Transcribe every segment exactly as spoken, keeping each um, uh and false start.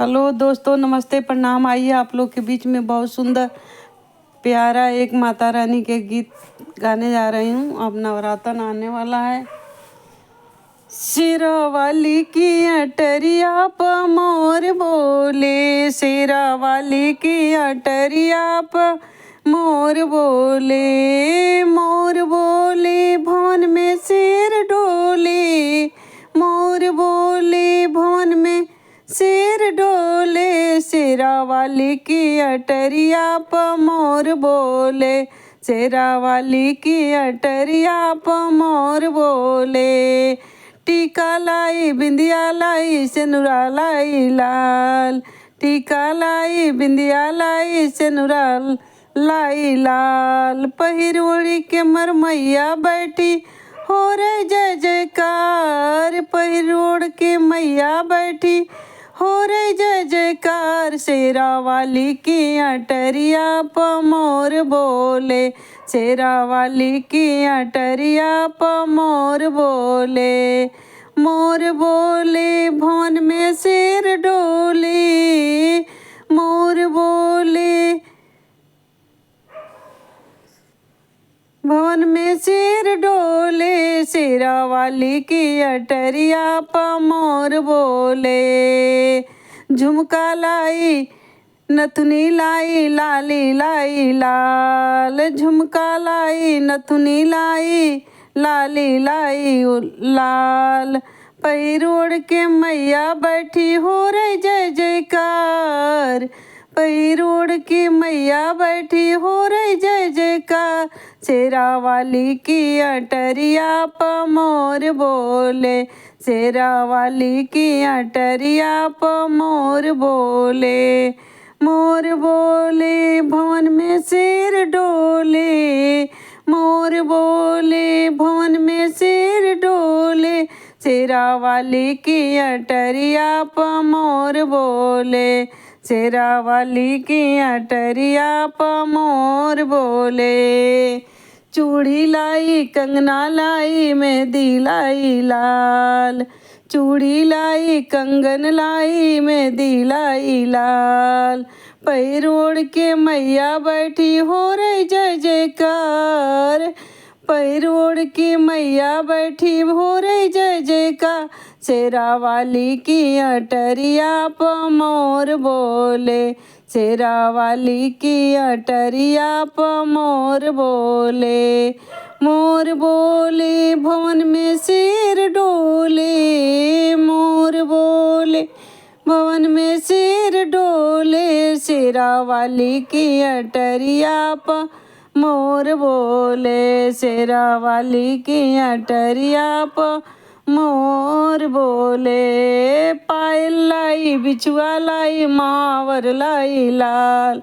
हेलो दोस्तों, नमस्ते, प्रणाम। आइए, आप लोग के बीच में बहुत सुंदर, प्यारा एक माता रानी के गीत गाने जा रही हूँ। अब नवरातन आने वाला है। शेरा वाली की अटरिया प मोर बोले, शेरा वाली की अटरिया प मोर बोले, मोर बोले भवन में शेर डोले, मोर बोले भवन में शेर डोले, शेरा वाली की अटरिया प मोर बोले, शेरा वाली की अटरिया प मोर बोले। टीका लाई, बिंदिया लाई, सेनुरा लाई लाल, टीका लाई, बिंदिया लाई, सेनुरा लाई लाल। पहिर ओढ़ी के मर मैया बैठी, हो रे जय जयकार। पहिर ओढ़ के मैया बैठी, हो रे जय जयकार। शेरा वाली की अटरिया प मोर बोले, शेरा वाली की अटरिया प मोर बोले, मोर बोले भवन में शेर डोले, मोर बोले भवन में शेर डोले, शेरा वाली की अटरिया प मोर बोले। झुमका लाई, नथुनी लाई, लाली लाई लाल, झुमका लाई, नथुनी लाई, लाली लाई उ-, लाल। पहिर ओढ़ के मैया बैठी, हो रे जय जयकार। पहिर ओढ़ के मैया बैठी, हो रे जय जयकार। शेरा वाली की अटरिया प मोर बोले, शेरा वाली की अटरिया प मोर बोले, मोर बोले भवन में शेर डोले, मोर बोले भवन में शेर डोले। शेरा वाली की अटरिया प मोर बोले, शेरा वाली की अटरिया प मोर बोले। चूड़ी लाई, कंगना लाई, मेहंदी लाई लाल, चूड़ी लाई, कंगन लाई, मेहंदी लाई लाल। पहिर ओढ़ के मैया बैठी, हो रे जय जयकार। पहिर ओढ़ के मैया बैठी, हो रे जय जयकार। शेरा वाली की अटरिया प मोर बोले, शेरा वाली की अटरिया प मोर बोले। मोर बोले भवन में शेर डोले, मोर बोले भवन में शेर डोले। शेरा वाली की अटरिया प मोर बोले, शेरा वाली की अटरिया प मोर बोले। पायल लाई, बिछुआ लाई, महावर लाई लाल,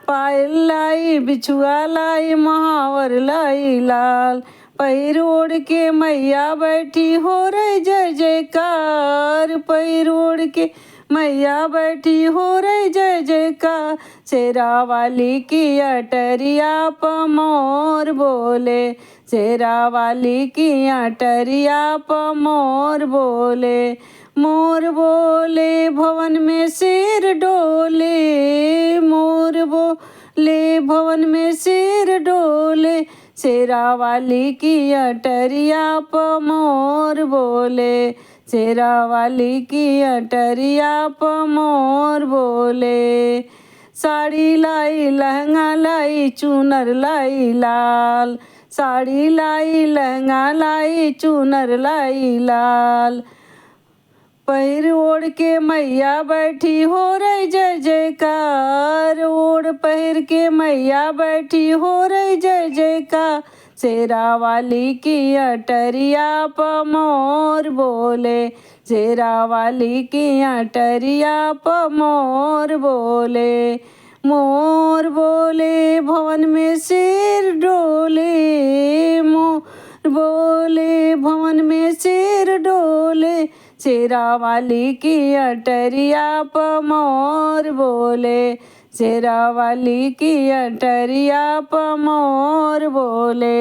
पायल लाई, बिछुआ लाई, महावर लाई लाल। पहिर ओढ़ के मैया बैठी, हो रे जय जयकार। पहिर ओढ़ के मैया बैठी, हो रे जय जयकार। शेरा वाली की अटरिया प मोर बोले, शेरा वाली की अटरिया प मोर बोले। मोर बोले भवन में शेर डोले, मोर बोले भवन में शेर डोले। शेरा वाली की अटरिया प मोर बोले, शेरा वाली की अटरिया प मोर बोले। साड़ी लाई, लहंगा लाई, चुनर लाई लाल, साड़ी लाई, लहंगा लाई, चुनर लाई लाल। पहिर ओढ़ के मैया बैठी, हो रे जय जयकार। ओढ़ पहिर के मैया बैठी, हो रे जय जयकार। शेरा वाली की अटरिया प मोर बोले, शेरा वाली की अटरिया प मोर बोले। मोर बोले भवन में शेर डोले, मोर बोले भवन में शेर डोले। शेरा वाली की अटरिया प मोर बोले, शेरा वाली की अटरिया प मोर बोले।